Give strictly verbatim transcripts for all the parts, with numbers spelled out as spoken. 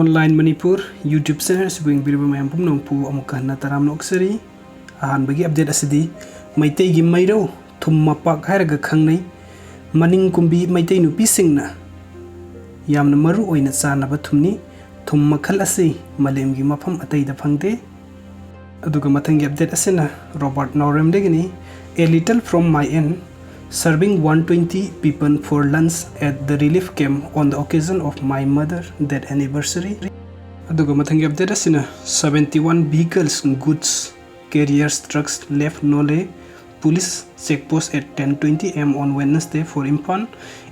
Online Manipur YouTube channel ꯑꯁꯤꯕꯨ ꯌꯦꯡꯕꯤꯔꯤꯕ ꯃꯌꯥꯝ ꯄꯨꯝꯅꯃꯛꯄꯨ ꯑꯃꯨꯛꯀ ꯍꯟꯅ ꯇꯔꯥꯝꯅ ꯑꯣꯛꯆꯔꯤ꯫ ꯑꯍꯥꯟꯕꯒꯤ update ꯑꯁꯤꯗꯤ ꯃꯩꯇꯩꯒꯤ ꯃꯩꯔꯧ, ꯊꯨꯝ ꯃꯄꯥꯛ ꯍꯥꯏꯔꯒ ꯈꯪꯅꯩ꯫ ꯃꯅꯤꯡ ꯀꯨꯝꯕꯤ ꯃꯩꯇꯩ ꯅꯨꯄꯤꯁꯤꯡꯅ ꯌꯥꯝꯅ ꯃꯔꯨ ꯑꯣꯏꯅ ꯆꯥꯅꯕ ꯊꯨꯝꯅꯤ꯫ ꯊꯨꯝ ꯃꯈꯜ ꯑꯁꯤ ꯃꯥꯂꯦꯝꯒꯤ ꯃꯐꯝ ꯑꯇꯩꯗ ꯐꯪꯗꯦ꯫ ꯑꯗꯨꯒ ꯃꯊꯪꯒꯤ update ꯑꯁꯤꯅ Robert ꯅꯥꯎꯔꯦꯝꯗꯒꯤꯅꯤ꯫ A little from my end, serving one twenty people for lunch at the relief camp on the occasion of my mother death anniversary. ꯑꯗꯨꯒ ꯃꯊꯪꯒꯤ update ꯑꯁꯤꯅ seventy one vehicles, goods carriers, trucks left Noney police checkpost at ten twenty am on Wednesday for Imphal.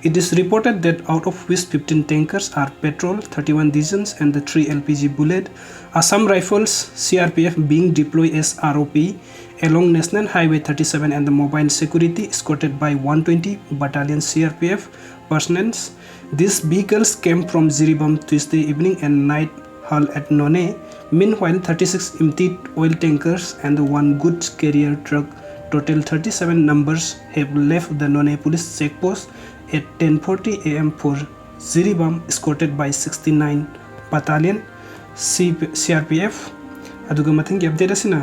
It is reported that out of which fifteen tankers are petrol, thirty one diesels and the three L P G bullet, Assam Rifles, C R P F being deployed as R O P along National Highway thirty seven and the mobile security escorted by one twenty Battalion C R P F personnel. These vehicles came from Jiribam Tuesday evening and night halt at Noney. Meanwhile, thirty six empty oil tankers and one goods carrier truck, total thirty seven numbers, have left the Noney police checkpost at ten forty am for Jiribam, escorted by sixty nine Battalion C R P F. ꯑꯗꯨꯒ ꯃꯊꯪꯒꯤ update ꯑꯁꯤꯅ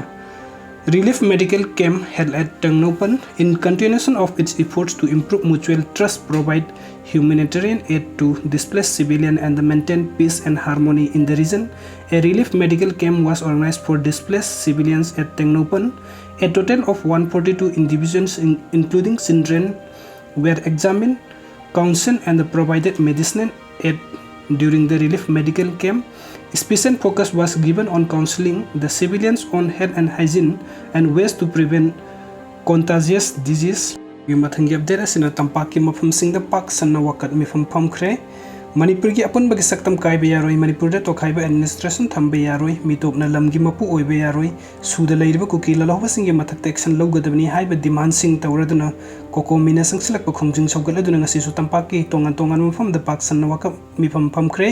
relief medical camp held at Tengnoupal in continuation of its efforts to improve mutual trust, provide humanitarian aid to displaced civilian and maintain peace and harmony in the region. A relief medical camp was organized for displaced civilians at Tengnoupal. A total of one forty two individuals, in- including children, were examined, counseled and provided medicinal aid during the relief medical camp. Special focus was given on counseling the civilians on health and hygiene and ways to prevent contagious disease. ꯒꯤ ꯃꯊꯪꯒꯤ update ꯑꯁꯤꯅ ꯇꯝꯄꯥꯛꯀꯤ ꯃꯐꯝꯁꯤꯡꯗ ꯄꯥꯛ ꯁꯟꯅ ꯋꯥꯀꯠ ꯃꯤꯐꯝ ꯐꯝꯈ꯭ꯔꯦ꯫ ꯃꯅꯤꯄꯨꯔꯒꯤ ꯑꯄꯨꯟꯕꯒꯤ ꯁꯛꯇꯝ ꯀꯥꯏꯕ ꯌꯥꯔꯣꯏ, ꯃꯅꯤꯄꯨꯔꯗ ꯇꯣꯈꯥꯏꯕ administration ꯊꯝꯕ ꯌꯥꯔꯣꯏ, ꯃꯤꯇꯣꯞꯅ ꯂꯝꯒꯤ ꯃꯄꯨ ꯑꯣꯏꯕ ꯌꯥꯔꯣꯏ, ꯁꯨꯗ ꯂꯩꯔꯤꯕ ꯀꯨꯀꯤ ꯂꯥꯜꯍꯧꯕꯁꯤꯡꯒꯤ ꯃꯊꯛꯇ action ꯂꯧꯒꯗꯕꯅꯤ ꯍꯥꯏꯕ demandꯁꯤꯡ ꯇꯧꯔꯗꯨꯅ ꯀꯣꯀꯣꯃꯤꯅ ꯆꯪꯁꯤꯜꯂꯛꯄ ꯈꯣꯡꯖꯪ ꯁꯧꯒꯠꯂꯗꯨꯅ ꯉꯁꯤꯁꯨ ꯇꯝꯄꯥꯛꯀꯤ ꯇꯣꯉꯥꯟ ꯇꯣꯉꯥꯟꯕ ꯃꯐꯝꯗ ꯄꯥꯛ ꯁꯟꯅ ꯋꯥꯀꯠ ꯃꯤꯐꯝ ꯐꯝꯈ꯭ꯔꯦ꯫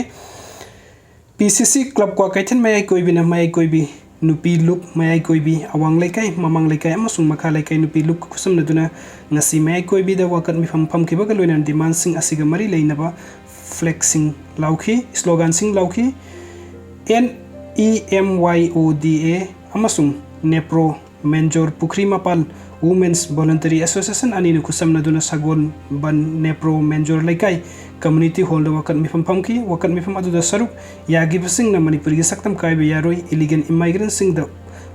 P C C club Kwakeithel ꯃꯌꯥꯏ ꯀꯣꯏꯕꯤꯅ ꯃꯌꯥꯏ ꯀꯣꯏꯕꯤ ꯅꯨꯄꯤ ꯂꯨꯞ, ꯃꯌꯥꯏ ꯀꯣꯏꯕꯤ ꯑꯋꯥꯡ ꯂꯩꯀꯥꯏ, ꯃꯃꯥꯡ ꯂꯩꯀꯥꯏ ꯑꯃꯁꯨꯡ ꯃꯈꯥ ꯂꯩꯀꯥꯏ ꯅꯨꯄꯤ ꯂꯨꯞꯀ ꯈꯨꯠꯁꯝꯅꯗꯨꯅ ꯉꯁꯤ ꯃꯌꯥꯏ ꯀꯣꯏꯕꯤꯗ ꯋꯥꯀꯠ ꯃꯤꯐꯝ ꯐꯝꯈꯤꯕꯒ ꯂꯣꯏꯅꯅ demandꯁꯤꯡ ꯑꯁꯤꯒ ꯃꯔꯤ ꯂꯩꯅꯕ ꯐ꯭ꯂꯦꯛꯁꯤꯡ ꯂꯥꯎꯈꯤ, ꯁ꯭ꯂꯣꯒꯥꯟꯁꯤꯡ ꯂꯥꯎꯈꯤ꯫ ꯑꯦꯟ ꯏ ꯑꯦꯝ ꯋꯥꯏ ꯑꯣ ꯗꯤ ꯑꯦ ꯑꯃꯁꯨꯡ ꯅꯦꯄ꯭ꯔꯣ ꯃꯦꯟꯖꯣꯔ ꯄꯨꯈ꯭ꯔꯤ ꯃꯄꯥꯜ Women's Voluntary Association ꯑꯅꯤꯅ ꯈꯨꯠꯁꯝꯅꯗꯨꯅ ꯁꯒꯣꯜꯕꯟ ꯅꯦꯄ꯭ꯔꯣ ꯃꯦꯟꯖꯣꯔ ꯂꯩꯀꯥꯏ community hall ꯗ ꯋꯥꯀꯠ ꯃꯤꯐꯝ ꯐꯝꯈꯤ꯫ ꯋꯥꯀꯠ ꯃꯤꯐꯝ ꯑꯗꯨꯗ ꯁꯔꯨꯛ ꯌꯥꯈꯤꯕꯁꯤꯡꯅ ꯃꯅꯤꯄꯨꯔꯒꯤ ꯁꯛꯇꯝ ꯀꯥꯏꯕ ꯌꯥꯔꯣꯏ, illegal immigrant ꯁꯤꯡꯗ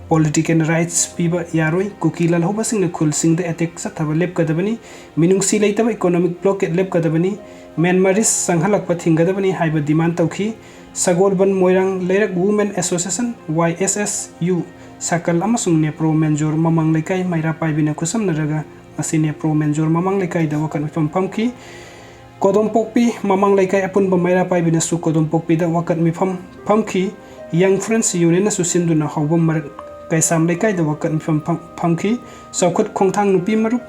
political rights ꯄꯤꯕ ꯌꯥꯔꯣꯏ, ꯀꯨꯀꯤ ꯂꯥꯜꯍꯧꯕꯁꯤꯡꯅ ꯈꯨꯜꯁꯤꯡꯗ attack ꯆꯠꯊꯕ ꯂꯦꯞꯀꯗꯕꯅꯤ, ꯃꯤꯅꯨꯡꯁꯤ ꯂꯩꯇꯕ economic blockade ꯂꯦꯞꯀꯗꯕꯅꯤ, Myanmarese ꯆꯪꯍꯜꯂꯛꯄ ꯊꯤꯡꯒꯗꯕꯅꯤ ꯍꯥꯏꯕ demand ꯇꯧꯈꯤ꯫ ꯁꯒꯣꯜꯕꯟ ꯃꯣꯏꯔꯥꯡ ꯂꯩꯔꯛ Women Association, ꯋꯥꯏ ꯑꯦꯁ ꯑꯦꯁ ꯌꯨ, ꯁꯥꯀꯜ ꯑꯃꯁꯨꯡ ꯅꯦꯄ꯭ꯔꯣ ꯃꯦꯟꯖꯣꯔ ꯃꯃꯥꯡ ꯂꯩꯀꯥꯏ ꯃꯩꯔꯥ ꯄꯥꯏꯕꯤꯅ ꯈꯨꯠꯁꯝꯅꯔꯒ ꯉꯁꯤ ꯅꯦꯄ꯭ꯔꯣ ꯃꯦꯟꯖꯣꯔ ꯃꯃꯥꯡ ꯂꯩꯀꯥꯏꯗ ꯋꯥꯀꯠ ꯃꯤꯐꯝ ꯐꯝꯈꯤ꯫ ꯀꯣꯗꯣꯝꯄꯣꯛꯄꯤ ꯃꯃꯥꯡ ꯂꯩꯀꯥꯏ ꯑꯄꯨꯟꯕ ꯃꯩꯔꯥ ꯄꯥꯏꯕꯤꯅꯁꯨ ꯀꯣꯗꯣꯝꯄꯣꯛꯄꯤꯗ ꯋꯥꯀꯠ ꯃꯤꯐꯝ ꯐꯝꯈꯤ꯫ Young Friends Union ꯅꯁꯨ ꯁꯤꯟꯗꯨꯅ ꯍꯥꯎꯕꯝ ꯃꯔꯛ ꯀꯩꯁꯥꯝ ꯂꯩꯀꯥꯏꯗ ꯋꯥꯀꯠ ꯃꯤꯐꯝ ꯐꯝ-, ꯐꯝꯈꯤ꯫ ꯆꯥꯎꯈꯠ ꯈꯣꯡꯊꯥꯡ ꯅꯨꯄꯤ ꯃꯔꯨꯞ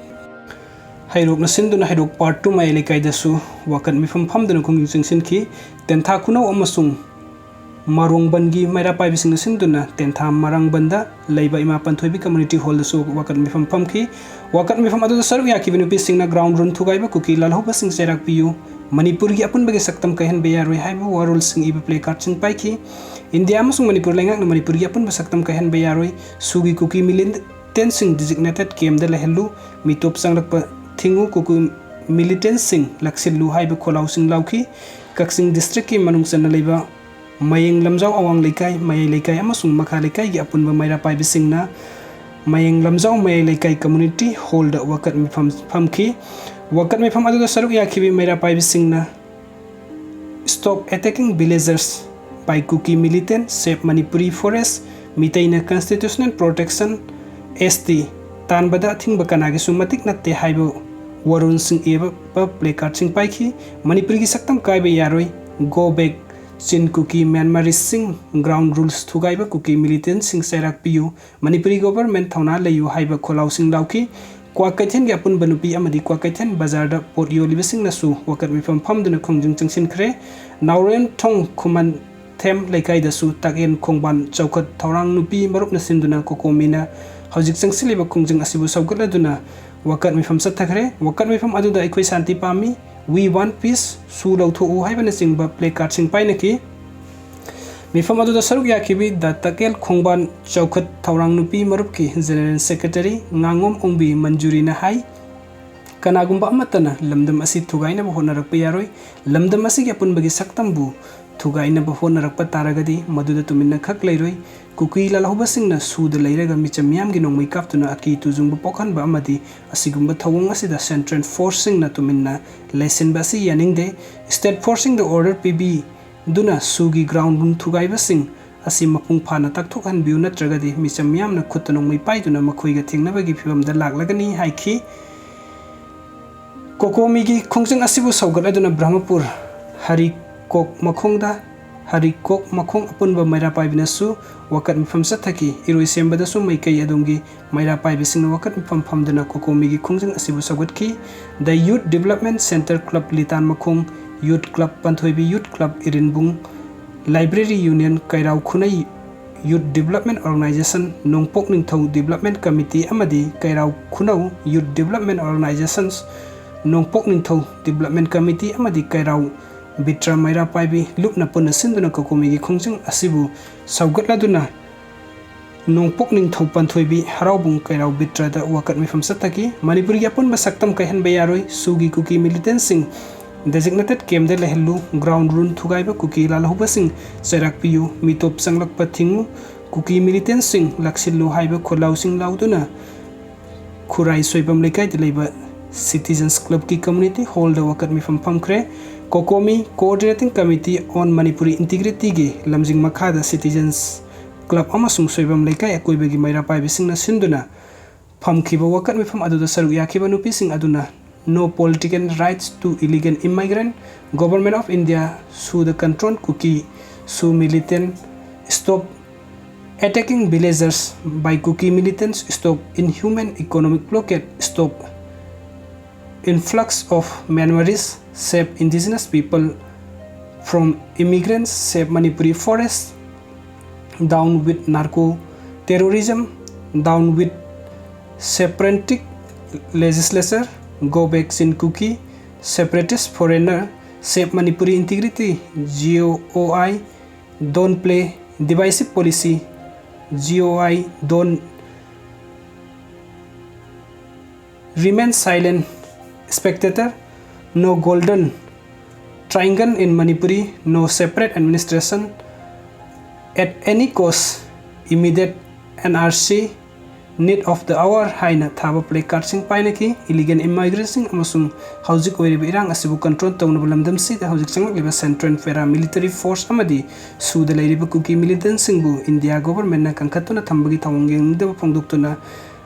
ꯍꯩꯔꯣꯛꯅ ꯁꯤꯟꯗꯨꯅ ꯍꯩꯔꯣꯛ part two ꯃꯌꯥꯏ ꯂꯩꯀꯥꯏꯗꯁꯨ ꯋꯥꯀꯠ ꯃꯤꯐꯝ ꯐꯝꯗꯨꯅ ꯈꯣꯡꯖꯪ ꯆꯪꯁꯤꯟꯈꯤ꯫ ꯇꯦꯟꯊꯥ ꯈꯨꯅꯧ ꯑꯃꯁꯨꯡ ꯃꯔꯣꯡꯕꯟꯒꯤ ꯃꯩꯔꯥ ꯄꯥꯏꯕꯤꯁꯤꯡꯅ ꯁꯤꯟꯗꯨꯅ ꯇꯦꯟꯊꯥ ꯃꯔꯥꯡꯕꯟꯗ ꯂꯩꯕ ꯏꯃꯥ ꯄꯟꯊꯣꯏꯕꯤ community hall ꯗꯁꯨ ꯋꯥꯀꯠ ꯃꯤꯐꯝ ꯐꯝꯈꯤ꯫ ꯋꯥꯀꯠ ꯃꯤꯐꯝ ꯑꯗꯨꯗ ꯁꯔꯨꯛ ꯌꯥꯈꯤꯕ ꯅꯨꯄꯤꯁꯤꯡꯅ ground rule ꯊꯨꯒꯥꯏꯕ, ꯀꯨꯀꯤ ꯂꯥꯜꯍꯧꯕꯁꯤꯡ ꯆꯩꯔꯥꯛ ꯄꯤꯌꯨ, ꯃꯅꯤꯄꯨꯔꯒꯤ ꯑꯄꯨꯟꯕꯒꯤ ꯁꯛꯇꯝ ꯀꯥꯏꯍꯟꯕ ꯌꯥꯔꯣꯏ ꯍꯥꯏꯕ ꯋꯥꯔꯣꯜꯁꯤꯡ ꯏꯕ placard ꯁꯤꯡ ꯄꯥꯏꯈꯤ꯫ ꯏꯟꯗꯤꯌꯥ ꯑꯃꯁꯨꯡ ꯃꯅꯤꯄꯨꯔ ꯂꯩꯉꯥꯛꯅ ꯃꯅꯤꯄꯨꯔꯒꯤ ꯑꯄꯨꯟꯕ ꯁꯛꯇꯝ ꯀꯥꯏꯍꯟꯕ ꯌꯥꯔꯣꯏ, ꯁꯨꯒꯤ ꯀꯨꯀꯤ militant ꯁꯤꯡ designated camp ꯗ ꯂꯩꯍꯜꯂꯨ, ꯃꯤꯇꯣꯞ ꯆꯪꯂꯛꯄ ꯊꯤꯡꯉꯨ, ꯀꯨꯀꯤ militant ꯁꯤꯡ ꯂꯥꯛꯁꯤꯜꯂꯨ ꯍꯥꯏꯕ ꯈꯣꯜꯂꯥꯎꯁꯤꯡ ꯂꯥꯎꯈꯤ꯫ ꯀꯛꯆꯤꯡ district ꯀꯤ ꯃꯅꯨꯡ ꯆꯟꯅ ꯂꯩꯕ ꯃꯌꯦꯡ ꯂꯝꯖꯥꯎ ꯑꯋꯥꯡ ꯂꯩꯀꯥꯏ, ꯃꯌꯥꯏ ꯂꯩꯀꯥꯏ ꯑꯃꯁꯨꯡ ꯃꯈꯥ ꯂꯩꯀꯥꯏꯒꯤ ꯑꯄꯨꯟꯕ ꯃꯩꯔꯥ ꯄꯥꯏꯕꯤꯁꯤꯡꯅ ꯃꯌꯦꯡ ꯂꯝꯖꯥꯎ ꯃꯌꯥꯏ ꯂꯩꯀꯥꯏ community hall ꯗ ꯋꯥꯀꯠ ꯃꯤꯐꯝ ꯐꯝꯈꯤ꯫ ꯋꯥꯀꯠ ꯃꯤꯐꯝ ꯑꯗꯨꯗ ꯁꯔꯨꯛ ꯌꯥꯈꯤꯕ ꯃꯩꯔꯥ ꯄꯥꯏꯕꯤꯁꯤꯡꯅ Stop attacking villagers by Kuki militant, save Manipuri forest, ꯃꯤꯇꯩꯅ constitutional protection, S T, ꯇꯥꯟꯕꯗ ꯑꯊꯤꯡꯕ ꯀꯅꯥꯒꯤꯁꯨ ꯃꯇꯤꯛ ꯅꯠꯇꯦ ꯍꯥꯏꯕ ꯋꯥꯔꯣꯜꯁꯤꯡ ꯏꯕ placard ꯁꯤꯡ ꯄꯥꯏꯈꯤ꯫ ꯃꯅꯤꯄꯨꯔꯒꯤ ꯁꯛꯇꯝ ꯀꯥꯏꯕ ꯌꯥꯔꯣꯏ, Go back, Chin Kuki Myanmarese ꯁꯤꯡ, ground rules ꯊꯨꯒꯥꯏꯕ, ꯀꯨꯀꯤ militant ꯁꯤꯡ ꯆꯩꯔꯥꯛ ꯄꯤꯌꯨ, ꯃꯅꯤꯄꯨꯔꯤ government ꯊꯧꯅꯥ ꯂꯩꯌꯨ ꯍꯥꯏꯕ ꯈꯣꯜꯂꯥꯎꯁꯤꯡ ꯂꯥꯎꯈꯤ꯫ ꯀ꯭ꯋꯥꯀꯩꯊꯦꯜꯒꯤ ꯑꯄꯨꯟꯕ ꯅꯨꯄꯤ ꯑꯃꯗꯤ ꯀ꯭ꯋꯥꯀꯩꯊꯦꯜ ꯕꯖꯥꯔꯗ ꯄꯣꯠ ꯌꯣꯜꯂꯤꯕꯁꯤꯡꯅꯁꯨ ꯋꯥꯀꯠ ꯃꯤꯐꯝ ꯐꯝꯗꯨꯅ ꯈꯣꯡꯖꯪ ꯆꯪꯁꯤꯟꯈ꯭ꯔꯦ꯫ ꯅꯥꯎꯔꯦꯝꯊꯣꯡ ꯈꯨꯃꯟꯊꯦꯝ ꯂꯩꯀꯥꯏꯗꯁꯨ ꯇꯥꯛꯌꯦꯟ ꯈꯣꯡꯕꯥꯟ ꯆꯥꯎꯈꯠ ꯊꯧꯔꯥꯡ ꯅꯨꯄꯤ ꯃꯔꯨꯞꯅ ꯁꯤꯟꯗꯨꯅ ꯀꯣꯀꯣꯃꯤꯅ ꯍꯧꯖꯤꯛ ꯆꯪꯁꯤꯜꯂꯤꯕ ꯈꯣꯡꯖꯪ ꯑꯁꯤꯕꯨ ꯁꯧꯒꯠꯂꯗꯨꯅ ꯋꯥꯀꯠ ꯃꯤꯐꯝ ꯆꯠꯊꯈ꯭ꯔꯦ꯫ ꯋꯥꯀꯠ ꯃꯤꯐꯝ ꯑꯗꯨꯗ ꯑꯩꯈꯣꯏ ꯁꯥꯟꯇꯤ ꯄꯥꯝꯃꯤ, "We want peace", "ꯁꯨ ꯂꯧꯊꯣꯛꯎ" ꯍꯥꯏꯕꯅꯆꯤꯡꯕ placardꯁꯤꯡ ꯄꯥꯏꯅꯈꯤ꯫ ꯃꯤꯐꯝ ꯑꯗꯨꯗ ꯁꯔꯨꯛ ꯌꯥꯈꯤꯕꯤ ꯗꯥ ꯇꯀꯦꯜ ꯈꯣꯡꯕꯥꯟ ꯆꯥꯎꯈꯠ ꯊꯧꯔꯥꯡ ꯅꯨꯄꯤ ꯃꯔꯨꯞꯀꯤ General Secretary ꯉꯥꯉꯣꯝ ꯑꯣꯡꯕꯤ ꯃꯟꯖꯨꯔꯤꯅ ꯍꯥꯏ, ꯀꯅꯥꯒꯨꯝꯕ ꯑꯃꯠꯇꯅ ꯂꯝꯗꯝ ꯑꯁꯤ ꯊꯨꯒꯥꯏꯅꯕ ꯍꯣꯠꯅꯔꯛꯄ ꯌꯥꯔꯣꯏ꯫ ꯂꯝꯗꯝ ꯑꯁꯤꯒꯤ ꯑꯄꯨꯟꯕꯒꯤ ꯁꯛꯇꯝꯕꯨ ꯊꯨꯒꯥꯏꯅꯕ ꯍꯣꯠꯅꯔꯛꯄ ꯇꯥꯔꯒꯗꯤ ꯃꯗꯨꯗ ꯇꯨꯃꯤꯟꯅ ꯈꯛ ꯂꯩꯔꯣꯏ꯫ ꯀꯨꯀꯤ ꯂꯥꯜꯍꯧꯕꯁꯤꯡꯅ ꯁꯨꯗ ꯂꯩꯔꯒ ꯃꯤꯆꯝ ꯃꯤꯌꯥꯝꯒꯤ ꯅꯣꯡꯃꯩ ꯀꯥꯞꯇꯨꯅ ꯑꯀꯤ ꯇꯨꯖꯨꯡꯕ ꯄꯣꯛꯍꯟꯕ ꯑꯃꯗꯤ ꯑꯁꯤꯒꯨꯝꯕ ꯊꯧꯑꯣꯡ ꯑꯁꯤꯗ Central Forceꯁꯤꯡꯅ ꯇꯨꯃꯤꯟꯅ ꯂꯩꯁꯤꯟꯕ ꯑꯁꯤ ꯌꯥꯅꯤꯡꯗꯦ꯫ State Forceꯁꯤꯡꯗ order ꯄꯤꯕꯤꯗꯨꯅ ꯁꯨꯒꯤ ground ꯊꯨꯒꯥꯏꯕꯁꯤꯡ ꯑꯁꯤ ꯃꯄꯨꯡ ꯐꯥꯅ ꯇꯥꯛꯊꯣꯛꯍꯟꯕꯤꯌꯨ, ꯅꯠꯇ꯭ꯔꯒꯗꯤ ꯃꯤꯆꯝ ꯃꯤꯌꯥꯝꯅ ꯈꯨꯠꯇ ꯅꯣꯡꯃꯩ ꯄꯥꯏꯗꯨꯅ ꯃꯈꯣꯏꯒ ꯊꯦꯡꯅꯕꯒꯤ ꯐꯤꯚꯝꯗ ꯂꯥꯛꯂꯒꯅꯤ ꯍꯥꯏꯈꯤ꯫ ꯀꯣꯀꯣꯃꯤꯒꯤ ꯈꯣꯡꯖꯪ ꯑꯁꯤꯕꯨ ꯁꯧꯒꯠꯂꯗꯨꯅ ꯕ꯭ꯔꯍꯃꯄꯨꯔ ꯍꯔꯤꯀꯣꯛ ꯃꯈꯣꯡꯗ, ꯍꯔꯤꯀꯣꯛ ꯃꯈꯣꯡ ꯑꯄꯨꯟꯕ ꯃꯩꯔꯥ ꯄꯥꯏꯕꯤꯅꯁꯨ ꯋꯥꯀꯠ ꯃꯤꯐꯝ ꯆꯠꯊꯈꯤ꯫ ꯏꯔꯣꯏꯁꯦꯝꯕꯗꯁꯨ ꯃꯥꯏꯀꯩ ꯑꯗꯣꯝꯒꯤ ꯃꯩꯔꯥ ꯄꯥꯏꯕꯤꯁꯤꯡꯅ ꯋꯥꯀꯠ ꯃꯤꯐꯝ ꯐꯝꯗꯨꯅ ꯀꯣꯀꯣꯃꯤꯒꯤ ꯈꯣꯡꯖꯪ ꯑꯁꯤꯕꯨ ꯁꯧꯒꯠꯈꯤ꯫ The Youth Development Centre Club ꯂꯤꯇꯥꯟ ꯃꯈꯣꯡ, Youth Club ꯄꯟꯊꯣꯏꯕꯤ, Youth Club ꯏꯔꯤꯟꯕꯨꯡ, Library Union ꯀꯩꯔꯥꯎ ꯈꯨꯅꯩ, Youth Development Organisation ꯅꯣꯡꯄꯣꯛ ꯅꯤꯡꯊꯧ Development Committee ꯑꯃꯗꯤ ꯀꯩꯔꯥꯎ ꯈꯨꯅꯧ Youth Development Organisations ꯅꯣꯡꯄꯣꯛ ꯅꯤꯡꯊꯧ Development Committee ꯑꯃꯗꯤ ꯀꯩꯔꯥꯎ ꯕꯤꯇ꯭ꯔ ꯃꯩꯔꯥ ꯄꯥꯏꯕꯤ ꯂꯨꯞꯅ ꯄꯨꯟꯅ ꯁꯤꯟꯗꯨꯅ ꯀꯣꯀꯣꯃꯤꯒꯤ ꯈꯣꯡꯖꯪ ꯑꯁꯤꯕꯨ ꯁꯧꯒꯠꯂꯗꯨꯅ ꯅꯣꯡꯄꯣꯛ ꯅꯤꯡꯊꯧ ꯄꯟꯊꯣꯏꯕꯤ ꯍꯔꯥꯎꯕꯨꯡ ꯀꯩꯔꯥꯎ ꯕꯤꯇ꯭ꯔꯗ ꯋꯥꯀꯠ ꯃꯤꯐꯝ ꯆꯠꯊꯈꯤ꯫ ꯃꯅꯤꯄꯨꯔꯒꯤ ꯑꯄꯨꯟꯕ ꯁꯛꯇꯝ ꯀꯥꯏꯍꯟꯕ ꯌꯥꯔꯣꯏ꯫ ꯁꯨꯒꯤ ꯀꯨꯀꯤ militantꯁꯤꯡ designated campꯗ ꯂꯩꯍꯜꯂꯨ꯫ Ground ꯊꯨꯒꯥꯏꯕ ꯀꯨꯀꯤ ꯂꯥꯜꯍꯧꯕꯁꯤꯡ ꯆꯩꯔꯥꯛ ꯄꯤꯌꯨ꯫ ꯃꯤꯇꯣꯞ ꯆꯪꯂꯛꯄ ꯊꯤꯡꯉꯨ꯫ ꯀꯨꯀꯤ militantꯁꯤꯡ ꯂꯥꯛꯁꯤꯜꯂꯨ ꯍꯥꯏꯕ ꯈꯣꯜꯂꯥꯎꯁꯤꯡ ꯂꯥꯎꯗꯨꯅ ꯈꯨꯔꯥꯏ ꯁꯣꯏꯕꯝ ꯂꯩꯀꯥꯏꯗ ꯂꯩꯕ Citizens Clubꯀꯤ community hallꯗ ꯋꯥꯀꯠ ꯃꯤꯐꯝ ꯐꯝꯈ꯭ꯔꯦ꯫ COCOMI, Coordinating Committee on Manipuri Integrityꯒꯤ ꯂꯝꯖꯤꯡ ꯃꯈꯥꯗ Citizens Club ꯑꯃꯁꯨꯡ ꯁꯣꯏꯕꯝ ꯂꯩꯀꯥꯏ ꯑꯀꯣꯏꯕꯒꯤ ꯃꯩꯔꯥ ꯄꯥꯏꯕꯤꯁꯤꯡꯅ ꯁꯤꯟꯗꯨꯅ ꯐꯝꯈꯤꯕ ꯋꯥꯀꯠ ꯃꯤꯐꯝ ꯑꯗꯨꯗ ꯁꯔꯨꯛ ꯌꯥꯈꯤꯕ ꯅꯨꯄꯤꯁꯤꯡ ꯑꯗꯨꯅ "No political rights to illegal immigrant", "Government of India should control Kuki Shu militant", "Stop attacking villagers by Kuki militants", "Stop inhuman economic blockade", "Stop influx of Myanmaris", "Save indigenous people from immigrants", "Save Manipuri forest", "Down with narco terrorism", "Down with separatistic legislature", "Go back Chin Kuki", separatist foreigner, save Manipuri integrity, G O I, don't play divisive policy, G O I, don't remain silent spectator, no golden triangle in Manipuri, no separate administration at any cost, immediate N R C, need of the hour ꯍꯥꯏꯅ ꯊꯥꯕ placardꯁꯤꯡ ꯄꯥꯏꯅꯈꯤ꯫ Illegal immigrantꯁꯤꯡ ꯑꯃꯁꯨꯡ ꯍꯧꯖꯤꯛ ꯑꯣꯏꯔꯤꯕ ꯏꯔꯥꯡ ꯑꯁꯤꯕꯨ control ꯇꯧꯅꯕ ꯂꯝꯗꯝꯁꯤꯗ ꯍꯧꯖꯤꯛ ꯆꯪꯂꯛꯂꯤꯕ central paramilitary force ꯑꯃꯗꯤ ꯁꯨꯗ ꯂꯩꯔꯤꯕ ꯀꯨꯀꯤ militantꯁꯤꯡꯕꯨ India governmentꯅ ꯀꯟꯈꯠꯇꯨꯅ ꯊꯝꯕꯒꯤ ꯊꯧꯑꯣꯡ ꯌꯦꯡꯅꯤꯡꯗꯕ ꯐꯣꯡꯗꯣꯛꯇꯨꯅ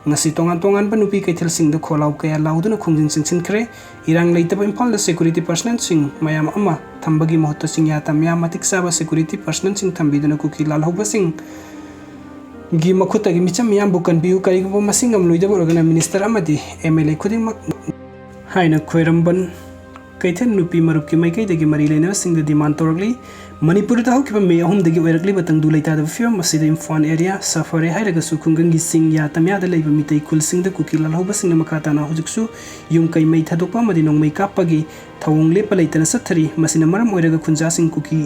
ꯉꯁꯤ ꯇꯣꯉꯥꯟ ꯇꯣꯉꯥꯟꯕ ꯅꯨꯄꯤ ꯀꯩꯊꯦꯜꯁꯤꯡꯗ ꯈꯣꯜꯂꯥꯎ ꯀꯌꯥ ꯂꯥꯎꯗꯨꯅ ꯈꯣꯡꯖꯪ ꯆꯪꯁꯤꯟꯈ꯭ꯔꯦ꯫ ꯏꯔꯥꯡ ꯂꯩꯇꯕ ꯏꯝꯐꯥꯜꯗ security personnelꯁꯤꯡ ꯃꯌꯥꯝ ꯑꯃ ꯊꯝꯕꯒꯤ ꯃꯍꯨꯠꯇ ꯆꯤꯡꯌꯥ ꯇꯝꯌꯥ ꯃꯇꯤꯛ ꯆꯥꯕ security personnelꯁꯤꯡ ꯊꯝꯕꯤꯗꯨꯅ ꯀꯨꯀꯤ ꯂꯥꯜꯍꯧꯕꯁꯤꯡꯒꯤ ꯃꯈꯨꯠꯇꯒꯤ ꯃꯤꯆꯝ ꯃꯤꯌꯥꯝꯕꯨ ꯀꯟꯕꯤꯌꯨ, ꯀꯔꯤꯒꯨꯝꯕ ꯃꯁꯤ ꯉꯝꯂꯣꯏꯗꯕ ꯑꯣꯏꯔꯒꯅ minister ꯑꯃꯗꯤ M L A ꯈꯨꯗꯤꯡꯃꯛ ꯍꯥꯏꯅ ꯈ꯭ꯋꯥꯏꯔꯝꯕꯟ ꯀꯩꯊꯦꯜ ꯅꯨꯄꯤ ꯃꯔꯨꯞꯀꯤ ꯃꯥꯏꯀꯩꯗꯒꯤ ꯃꯔꯤ ꯂꯩꯅꯕꯁꯤꯡꯗ demand ꯇꯧꯔꯛꯂꯤ꯫ ꯃꯅꯤꯄꯨꯔꯗ ꯍꯧꯈꯤꯕ ꯃꯦ ꯑꯍꯨꯝꯗꯒꯤ ꯑꯣꯏꯔꯛꯂꯤꯕ ꯇꯪꯗꯨ ꯂꯩꯇꯥꯗꯕ ꯐꯤꯕꯝ ꯑꯁꯤꯗ ꯏꯝꯐꯥꯜ area ꯁꯥꯐꯔꯦ ꯍꯥꯏꯔꯒꯁꯨ ꯈꯨꯡꯒꯪꯒꯤ ꯆꯤꯡ ꯌꯥ ꯇꯝꯌꯥꯗ ꯂꯩꯕ ꯃꯤꯇꯩ ꯈꯨꯜꯁꯤꯡꯗ ꯀꯨꯀꯤ ꯂꯥꯜꯍꯧꯕꯁꯤꯡꯅ ꯃꯈꯥ ꯇꯥꯅ ꯍꯧꯖꯤꯛꯁꯨ ꯌꯨꯝ ꯀꯩ ꯃꯩ ꯊꯥꯗꯣꯛꯄ ꯑꯃꯗꯤ ꯅꯣꯡꯃꯩ ꯀꯥꯞꯄꯒꯤ ꯊꯧꯑꯣꯡ ꯂꯦꯞꯄ ꯂꯩꯇꯅ ꯆꯠꯊꯔꯤ꯫ ꯃꯁꯤꯅ ꯃꯔꯝ ꯑꯣꯏꯔꯒ ꯈꯨꯟꯖꯥꯁꯤꯡ ꯀꯨꯀꯤ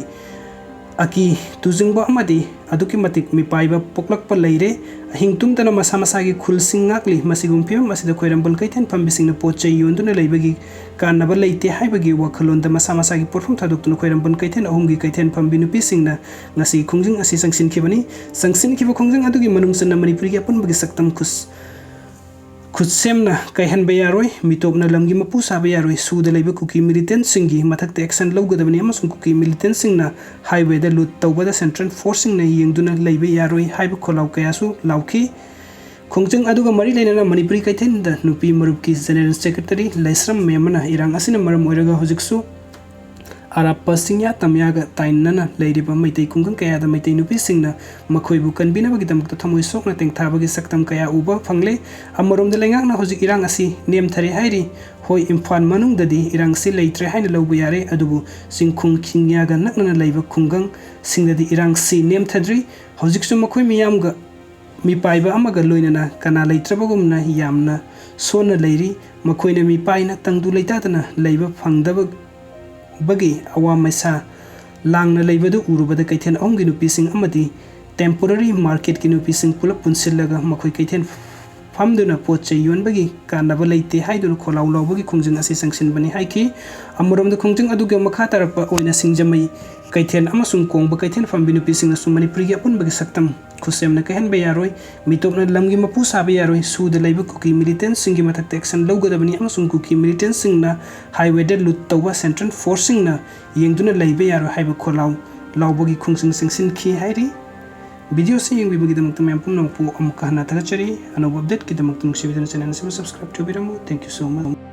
ꯑꯀꯤ ꯇꯨꯖꯨꯡꯕ ꯑꯃꯗꯤ ꯑꯗꯨꯛꯀꯤ ꯃꯇꯤꯛ ꯃꯤꯄꯥꯏꯕ ꯄꯣꯛꯂꯛꯄ ꯂꯩꯔꯦ꯫ ꯑꯍꯤꯡ ꯇꯨꯝꯗꯅ ꯃꯁꯥ ꯃꯁꯥꯒꯤ ꯈꯨꯜꯁꯤꯡ ꯉꯥꯛꯂꯤ꯫ ꯃꯁꯤꯒꯨꯝꯕ ꯐꯤꯕꯝ ꯑꯁꯤꯗ ꯈ꯭ꯋꯥꯏꯔꯝꯕꯟ ꯀꯩꯊꯦꯜ ꯐꯝꯕꯤꯁꯤꯡꯅ ꯄꯣꯠ ꯆꯩ ꯌꯣꯟꯗꯨꯅ ꯂꯩꯕꯒꯤ ꯀꯥꯟꯅꯕ ꯂꯩꯇꯦ ꯍꯥꯏꯕꯒꯤ ꯋꯥꯈꯜꯂꯣꯟꯗ ꯃꯁꯥ ꯃꯁꯥꯒꯤ ꯄꯣꯠꯐꯝ ꯊꯥꯗꯣꯛꯇꯨꯅ ꯈ꯭ꯋꯥꯏꯔꯝꯕꯟ ꯀꯩꯊꯦꯜ ꯑꯍꯨꯝꯒꯤ ꯀꯩꯊꯦꯜ ꯐꯝꯕꯤ ꯅꯨꯄꯤꯁꯤꯡꯅ ꯉꯁꯤ ꯈꯣꯡꯖꯪ ꯑꯁꯤ ꯆꯪꯁꯤꯟꯈꯤꯕꯅꯤ꯫ ꯆꯪꯁꯤꯟꯈꯤꯕ ꯈꯣꯡꯖꯪ ꯑꯗꯨꯒꯤ ꯃꯅꯨꯡ ꯆꯟꯅ ꯃꯅꯤꯄꯨꯔꯒꯤ ꯑꯄꯨꯟꯕꯒꯤ ꯁꯛꯇꯝ ꯈꯨꯠ-, ꯈꯨꯠꯁꯦꯝꯅ ꯀꯥꯏꯍꯟꯕ ꯌꯥꯔꯣꯏ, ꯃꯤꯇꯣꯞꯅ ꯂꯝꯒꯤ ꯃꯄꯨ ꯁꯥꯕ ꯌꯥꯔꯣꯏ, ꯁꯨꯗ ꯂꯩꯕ ꯀꯨꯀꯤ militantꯁꯤꯡꯒꯤ ꯃꯊꯛꯇ action ꯂꯧꯒꯗꯕꯅꯤ ꯑꯃꯁꯨꯡ ꯀꯨꯀꯤ militantꯁꯤꯡꯅ highwayꯗ loot ꯇꯧꯕꯗ central forceꯁꯤꯡꯅ ꯌꯦꯡꯗꯨꯅ ꯂꯩꯕ ꯌꯥꯔꯣꯏ ꯍꯥꯏꯕ ꯈꯣꯜꯂꯥꯎ ꯀꯌꯥꯁꯨ ꯂꯥꯎꯈꯤ꯫ ꯈꯣꯡꯖꯪ ꯑꯗꯨꯒ ꯃꯔꯤ ꯂꯩꯅꯅ ꯃꯅꯤꯄꯨꯔꯤ ꯀꯩꯊꯦꯜꯗ ꯅꯨꯄꯤ ꯃꯔꯨꯞꯀꯤ general secretary ꯂꯩꯁ꯭ꯔꯝ ꯃꯦꯝꯃꯅ ꯏꯔꯥꯡ ꯑꯁꯤꯅ ꯃꯔꯝ ꯑꯣꯏꯔꯒ ꯍꯧꯖꯤꯛꯁꯨ ꯑꯔꯥꯞꯄ ꯆꯤꯡꯌꯥ ꯇꯝꯌꯥꯒ ꯇꯥꯏꯅꯅ ꯂꯩꯔꯤꯕ ꯃꯩꯇꯩ ꯈꯨꯡꯒꯪ ꯀꯌꯥꯗ ꯃꯩꯇꯩ ꯅꯨꯄꯤꯁꯤꯡꯅ ꯃꯈꯣꯏꯕꯨ ꯀꯟꯕꯤꯅꯕꯒꯤꯗꯃꯛꯇ ꯊꯃꯣꯏ ꯁꯣꯛꯅ ꯇꯦꯡꯊꯥꯕꯒꯤ ꯁꯛꯇꯝ ꯀꯌꯥ ꯎꯕ ꯐꯪꯂꯦ꯫ ꯑꯃꯔꯣꯝꯗ ꯂꯩꯉꯥꯛꯅ ꯍꯧꯖꯤꯛ ꯏꯔꯥꯡ ꯑꯁꯤ ꯅꯦꯝꯊꯔꯦ ꯍꯥꯏꯔꯤ꯫ ꯍꯣꯏ, ꯏꯝꯐꯥꯜ ꯃꯅꯨꯡꯗꯗꯤ ꯏꯔꯥꯡꯁꯤ ꯂꯩꯇ꯭ꯔꯦ ꯍꯥꯏꯅ ꯂꯧꯕ ꯌꯥꯔꯦ, ꯑꯗꯨꯕꯨ ꯆꯤꯡꯈꯣꯡ ꯆꯤꯡꯌꯥꯒ ꯅꯛꯅꯅ ꯂꯩꯕ ꯈꯨꯡꯒꯪꯁꯤꯡꯗꯗꯤ ꯏꯔꯥꯡꯁꯤ ꯅꯦꯝꯊꯗ꯭ꯔꯤ꯫ ꯍꯧꯖꯤꯛꯁꯨ ꯃꯈꯣꯏ ꯃꯤꯌꯥꯝꯒ ꯃꯤꯄꯥꯏꯕ ꯑꯃꯒ ꯂꯣꯏꯅꯅ ꯀꯅꯥ ꯂꯩꯇ꯭ꯔꯕꯒꯨꯝꯅ ꯌꯥꯝꯅ ꯁꯣꯟꯅ ꯂꯩꯔꯤ꯫ ꯃꯈꯣꯏꯅ ꯃꯤꯄꯥꯏꯅ ꯇꯪꯗꯨ ꯂꯩꯇꯥꯗꯅ ꯂꯩꯕ ꯐꯪꯗꯕꯒꯤ ꯑꯋꯥ ꯃꯩꯁꯥ ꯂꯥꯡꯅ ꯂꯩꯕꯗꯨ ꯎꯔꯨꯕꯗ ꯀꯩꯊꯦꯜ ꯑꯍꯨꯝꯒꯤ ꯅꯨꯄꯤꯁꯤꯡ ꯑꯃꯗꯤ temporary marketꯀꯤ ꯅꯨꯄꯤꯁꯤꯡ ꯄꯨꯂꯞ ꯄꯨꯟꯁꯤꯜꯂꯒ ꯃꯈꯣꯏ ꯀꯩꯊꯦꯜ ꯐꯝꯗꯨꯅ ꯄꯣꯠ ꯆꯩ ꯌꯣꯟꯕꯒꯤ ꯀꯥꯟꯅꯕ ꯂꯩꯇꯦ ꯍꯥꯏꯗꯨꯅ ꯈꯣꯜꯂꯥꯎ ꯂꯥꯎꯕꯒꯤ ꯈꯣꯡꯖꯪ ꯑꯁꯤ ꯆꯪꯁꯤꯟꯕꯅꯤ ꯍꯥꯏꯈꯤ꯫ ꯑꯃꯔꯣꯝꯗ ꯈꯣꯡꯖꯪ ꯑꯗꯨꯒꯤ ꯃꯈꯥ ꯇꯥꯔꯛꯄ ꯑꯣꯏꯅ ꯁꯤꯡꯖꯃꯩ ꯀꯩꯊꯦꯜ ꯑꯃꯁꯨꯡ ꯀꯣꯡꯕ ꯀꯩꯊꯦꯜ ꯐꯝꯕꯤ ꯅꯨꯄꯤꯁꯤꯡꯅꯁꯨ ꯃꯅꯤꯄꯨꯔꯤꯒꯤ ꯑꯄꯨꯟꯕꯒꯤ ꯁꯛꯇꯝ ꯈꯨꯠꯁꯦꯝꯅ ꯀꯥꯏꯍꯟꯕ ꯌꯥꯔꯣꯏ, ꯃꯤꯇꯣꯞꯅ ꯂꯝꯒꯤ ꯃꯄꯨ ꯁꯥꯕ ꯌꯥꯔꯣꯏ, ꯁꯨꯗ ꯂꯩꯕ ꯀꯨꯀꯤ militantꯁꯤꯡꯒꯤ ꯃꯊꯛꯇ action ꯂꯧꯒꯗꯕꯅꯤ ꯑꯃꯁꯨꯡ ꯀꯨꯀꯤ militantꯁꯤꯡꯅ highwayꯗ loot ꯇꯧꯕ central forceꯁꯤꯡꯅ ꯌꯦꯡꯗꯨꯅ ꯂꯩꯕ ꯌꯥꯔꯣꯏ ꯍꯥꯏꯕ ꯈꯣꯜꯂꯥꯎ ꯂꯥꯎꯕꯒꯤ ꯈꯣꯡꯖꯪ ꯆꯪꯁꯤꯟꯈꯤ ꯍꯥꯏꯔꯤ꯫ Videoꯁꯤ ꯌꯦꯡꯕꯤꯕꯒꯤꯗꯃꯛꯇ ꯃꯌꯥꯝ ꯄꯨꯝꯅꯃꯛꯄꯨ ꯑꯃꯨꯛꯀ ꯍꯟꯅ ꯊꯥꯒꯠꯆꯔꯤ꯫ ꯑꯅꯧꯕ updateꯀꯤꯗꯃꯛꯇ ꯅꯨꯡꯁꯤꯕꯤꯗꯨꯅ channel ꯑꯁꯤꯕꯨ subscribe ꯇꯧꯕꯤꯔꯝꯃꯨ꯫ Thank you so much꯫